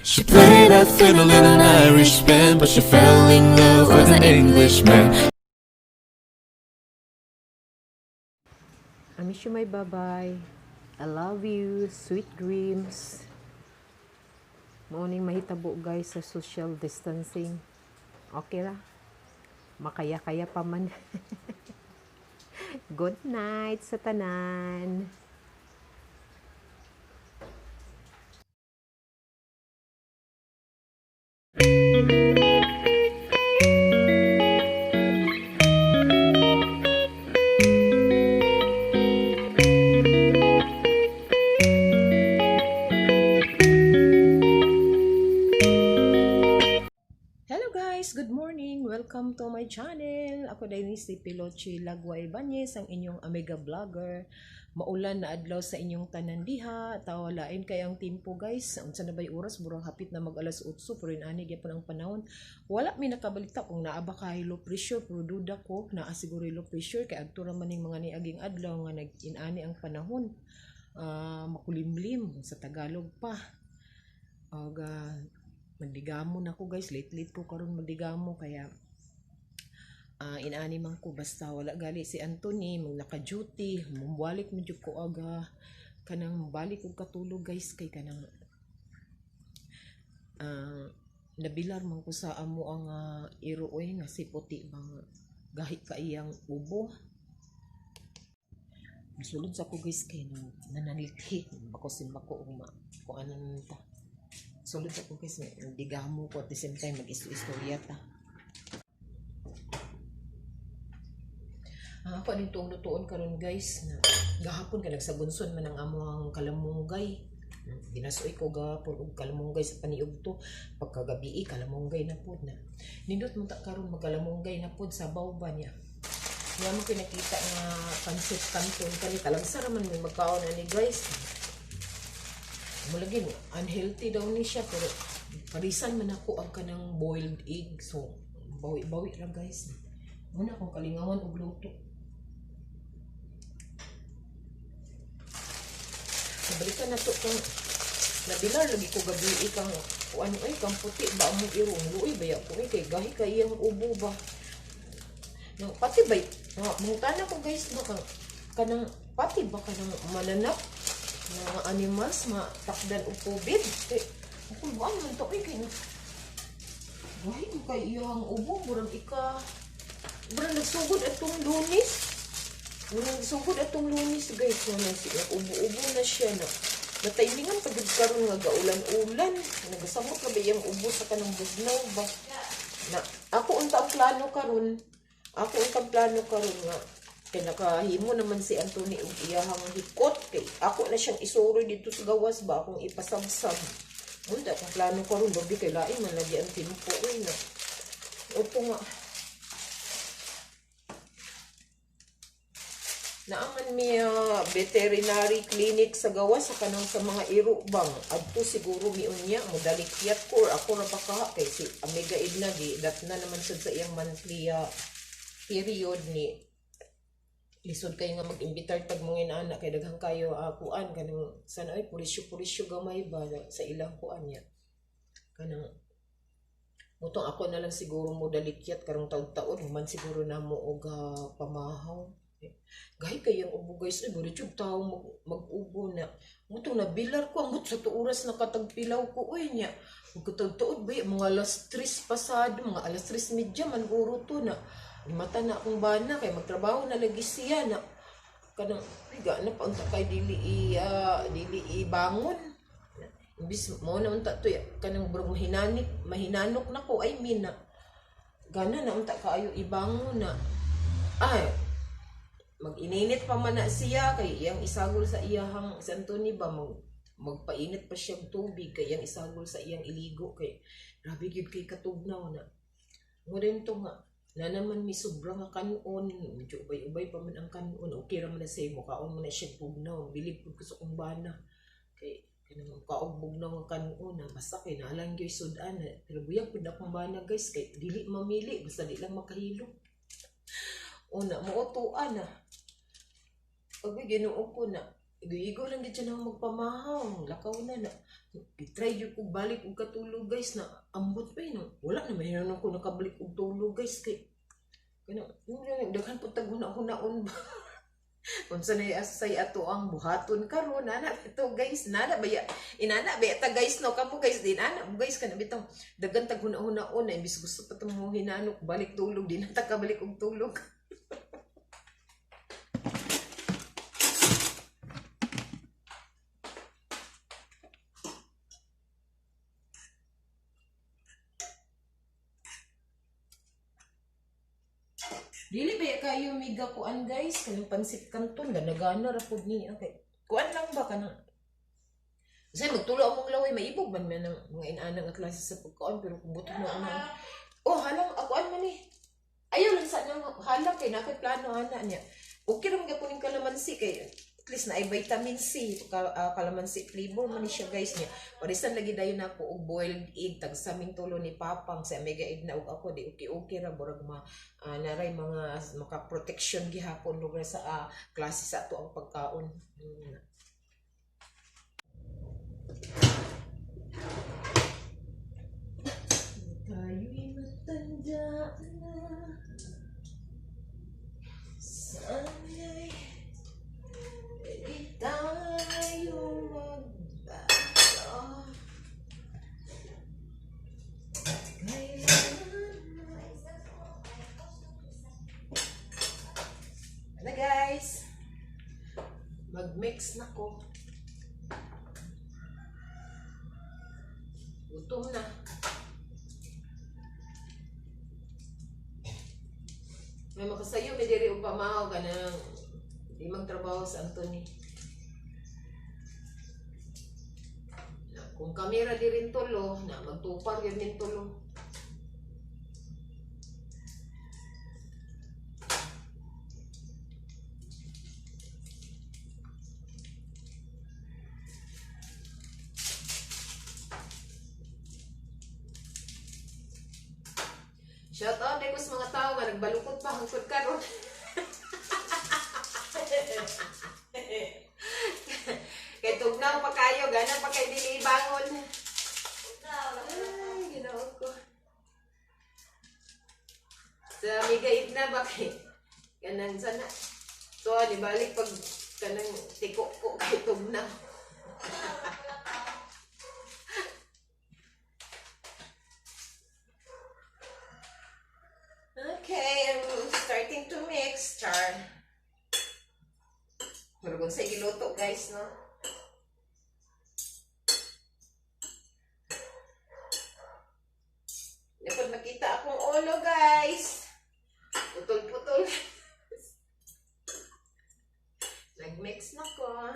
She played a fiddle in an Irish band, but she fell in love with an Englishman. I miss you, my babay. I love you. Sweet dreams. Morning mahitabo, guys, sa social distancing. Okay ra. Makaya-kaya pa man. Good night sa tanan. Hello guys! Good morning! Welcome to my channel! Ako dahil si Pilochi Lagwa Ibanez, ang inyong Amiga Vlogger. Maulan na adlaw sa inyong tanan diha. Tawalain kay ang timpo, guys. Unsa na ba'y oras? Burang hapit na mag alas 8 pero inani gyapon ang panahon. Wala mi nakabalita kung naa ba kay low pressure, pero duda ko naa siguro low pressure kay adto ra man ning mga niaging adlaw nga nag-inani ang panahon. Ah, makulimlim sa Tagalog pa. Og magdigamo na ko, guys, late late ko karon magdigamo kaya inani man ko, basta wala gali si Anthony mag naka-duty, mubalik mo jud ko aga kanang balik og katulog, guys, kay kanang nabilar man ko sa amo ang iro oy nga si puti bang gahi ka iyang ubo. Musulod sa ko, guys, kay nang nananilti bako simbako og ma kuan ta. Sulod ako, guys, digamo ko at the same time mag-istorya ta. Ang ako aning tuong lutuon karon, guys, na gahapon kay nagsagunson man ang amo ang kalamunggay. Ginasuoy ko gahapon og kalamunggay sa paniudto to. Pagkagabi kalamunggay na pod na. Nindot mo ta karon magkalamunggay na pod sa ba niya. Niya mo kinakita nga pansit canton kani talagsa ra man may magkaon ani, guys. Mo lagi unhealthy daw ni siya pero parisan man ako ang kanang boiled egg, so bawi-bawi ra, guys. Muna akong kalingawan og luto. Balikan na to kang nabilar lagi ko gabi kang kuan ay kang puti ba among irong luoy baya ko ay kay gahi kay iyang ubo ba. Nang pati ba nga mangutana ko, guys, ba kang kanang pati ba kanang mananap mga animals matakdan og COVID kay ako ba man to ay kay gahi mo kay iyang ubo, murag ika murag nagsugod atong Lunes. Murag nagsugod atong Lunes, guys, na si ubo-ubo na siya na nataimingan pa gud karon nga gaulan-ulan, nagasamot na ba iyang ubo sa kanang bugnaw ba na. Ako unta ang plano karon, ako unta ang plano karon nga kay nakahimo naman si Anthony og iyahang hikot, kay ako na siyang isuroy dito sa gawas ba, akong ipasabsab. Unta akong plano karon babi kay lain man lagi ang timpo uy na. Opo nga. Naaman mi veterinary clinic sa gawas sa kanang sa mga iro bang adto siguro mi unya modalikyat ko or ako ra ba ka kay si Amiga Edna gi datna naman sad sa iyang monthly period ni. Lisod kayo nga mag-imbitar tag mga inaana kay daghan kayo kuan kanang sana ay purisyo-purisyo gamay ba sa ilang kuan niya kanang mutong ako na lang siguro mo dalikyat karong taud-taon human siguro namo og pamahaw. Gahi kay ang ubo, guys, ay buri jud tao mag-ubo na. Mutong nabilar ko amot sa tuoras na katagpilaw ko uy niya. Magkataud-taod ba mga alas 3 pasado, mga alas 3:30 man guro to na. Mata na akong bana kay magtrabaho na lagi siya na. Kanang higa na pa unta kay dili i dili ibangon. Imbis mo na unta to kanang burog mahinanik mahinanok na ko, I mean na gana na unta kaayo ibangon na. Ay, mag-ininit pa man na siya kay iyang isagol sa iyahang si Anthony ba magpainit pa siya og tubig kay iyang isagol sa iyang iligo kay grabe gyud kay katugnaw na. Mo rin to nga na naman may sobra nga kanon, medyo ubay-ubay pa man ang kanon, okay ra man na sa imo kaon mo na siya bugnaw. Bilib pud ko sa akong bana kay kanang kaog bugnaw nga kanon na basta kay naalang gyud sudan na. Pero buyag pud akong bana, guys, kay dili mamili basta di lang makahilo. Una, muutuan na. Pag Ginoo ko na. Igo-igo lang gid siya na magpamahaw. Lakaw na na. I-try jud ko balik og katulog, guys, na ambot pa no. Wala na mahinunon ko nakabalik og tulog, guys, kay kana daghan pud tag huna-hunaon ba. Unsa na asay ato ang buhaton karon ana ito, guys, nana ba ya inana ba ta, guys, no? Kamo, guys, din ana mo, guys, kana bitaw daghan tag huna-hunaon na imbis gusto pa tong mo hinanok balik tulog, di na ta kabalik og tulog. Dili ba kayo miga kuan, guys, kanang pansit kanton ganagana ra pud niya kay kuan lang ba kanang kasi magtulo among laway, maibog man man ang mga inaana nga klase sa pagkaon, pero kung buto na una. Oh, halang akuan man eh. Ayaw lang sa nang halang kay na plano ana niya. Okay ra man gyapon yung kalamansi kay at least na ay vitamin C ka, kalamansi flavor man ni siya, guys, niya. Parisan lagi dayon nako og boiled egg tag saming tulo ni Papang sa Omega egg na og ako di okay okay ra, burag ma naray mga maka protection gihapon lugar sa klase sa ato ang pagkaon. Tayo'y matanda na. Sana'y pwede tayong magbago. Kailanman. Ano, guys? Mag-mix na ko. Gutom na. May makasayo, may diri og pamahaw ka nang di magtrabaho sa Anthony. Na, kung kamera di rin tulo, na magtupar yun din tulo. Shout out ko sa mga tao nga nagbalukot pa hangtod karon. Kay tugnaw pa kayo, gana pa kay dili bangon. Ay, Ginoo ko. Sa migaib na ba kay kanang sana. So, di balik pag kanang tiko ko kay tugnaw. Okay, I'm starting to mix. Char. Pero kung sa giluto, guys, no? Dapat makita akong ulo, guys. Putol-putol. Nag-mix na ko.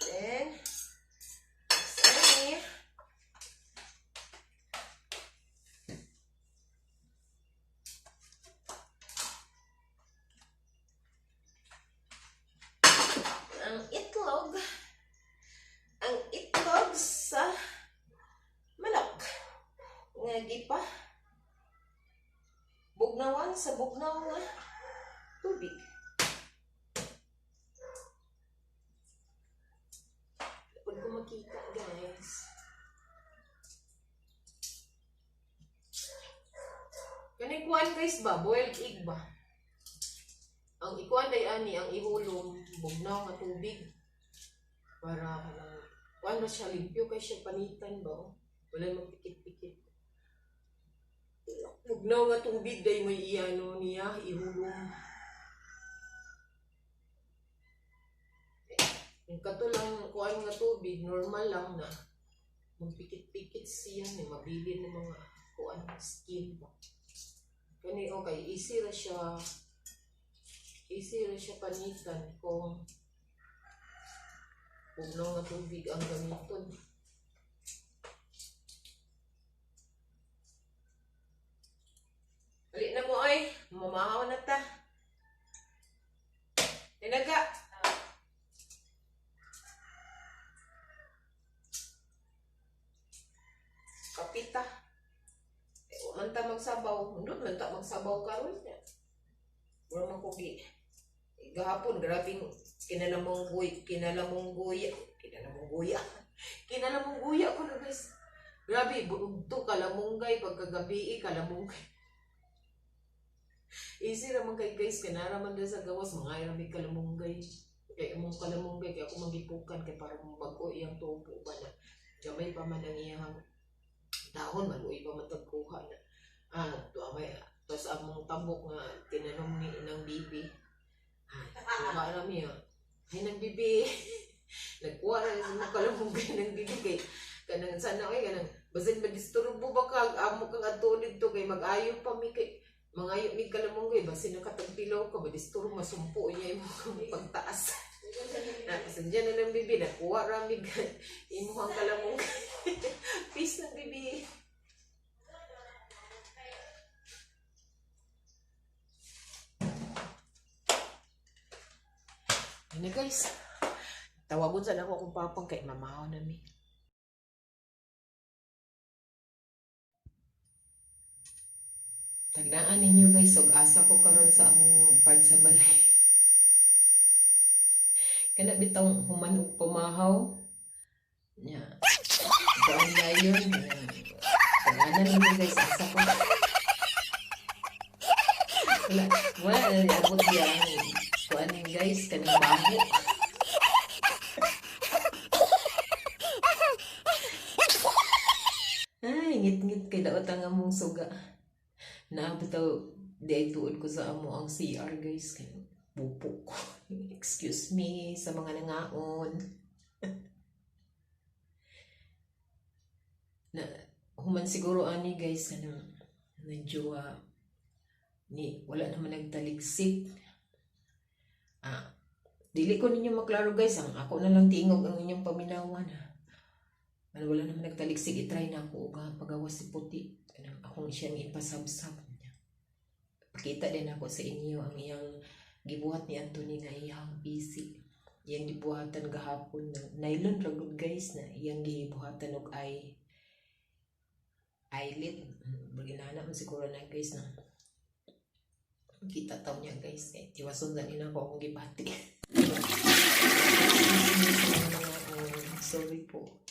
Then, mix na. Ang itlog. Ang itlog sa manok. Nga gipa. Bugnawan sa bugnaw nga tubig. Pag ko makita, guys. Kani kuan, guys, ba? Boiled egg ba? Ang ikuan day ani, ang ihulom, bugnaw nga tubig. Para kanang kuan ba siya, limpyo kay siya panitan ba, oh. Wala magpikit-pikit. Bugnaw nga tubig day may iyano niya, ihulom. Yung kato lang kuan nga tubig, normal lang na. Magpikit-pikit siya ni mabilin ng mga kuan skin ba. Kani okay, easy ra siya. Easy ra siya panitan kung bugnaw nga tubig ang gamiton. Dali na mo ay, mamahaw na ta. Tinaga. Kapita. Eh, wa man ta magsabaw. Hundot man ta magsabaw karon. Mura man ko gi gahapon, grabing kinalamunggoy, kinalamunggoy, kinalamunggoy, kinalamunggoy ko na, guys. Grabe, bugto kalamunggay, pagkagabi kalamunggay. Easy raman kay, guys, kanara man sa gawas, mga rami kalamunggay. Kay among kalamunggay, kay ako magipukan, kay para bago iyang tubo ba na. Gamay pa man ang iyang dahon, maluoy pa man tagkuha na. Ah, tuamay, tapos among tambok nga tinanom ni ng bibi. Ah, kuha rami ah. Ay, ng bibi. Nagkuha na sa mga kalamunggay ng bibi kay kanang sana oy, kanang basin madisturbo ba ka amo kang adto didto kay mag-ayo pa mi, kay mangayo mi kalamunggay, basin nakatagpilaw ka, madisturbo, masumpo niya imong pagtaas na. Pasensya na ng bibi, nakuha rami imuhang kalamunggay. Peace ng bibi. Ayun na, guys. Tawagon sana ako akong papang kay mamaw na mi. Tagnaan ninyo, guys, og asa ko karon sa among part sa balay. Kana bitong human og pamahaw. Nya. Kuan dayon. Tagnaan ninyo, guys, asa ko. Wala, wala na niabot diya ang kuan, guys, kanang baho. Ay, ngit-ngit kay daot ang among suga. Naabot daw di ay tuod ko sa amo ang CR, guys, kay bupo ko. Excuse me sa mga nangaon. Na human siguro ani, guys, kanang medyo ni wala naman nagtaligsik. Ah, dili ko ninyo maklaro, guys, ang ako na lang tingog ang inyong paminawan ha. Ano, wala naman nagtaliksik, i-try na ako og pagawas si puti. Kanang akong siyang ipasabsab niya. Pakita din ako sa inyo ang iyang gibuhat ni Anthony nga iyang PC. Iyang gibuhatan gahapon ng nylon ra gud, guys, na iyang gibuhatan og eyelet. Baginana man siguro na, guys, na kita taw niya, guys. Eh, tiwason na nila ako akong gibati. Excuse me sa mga, sorry po.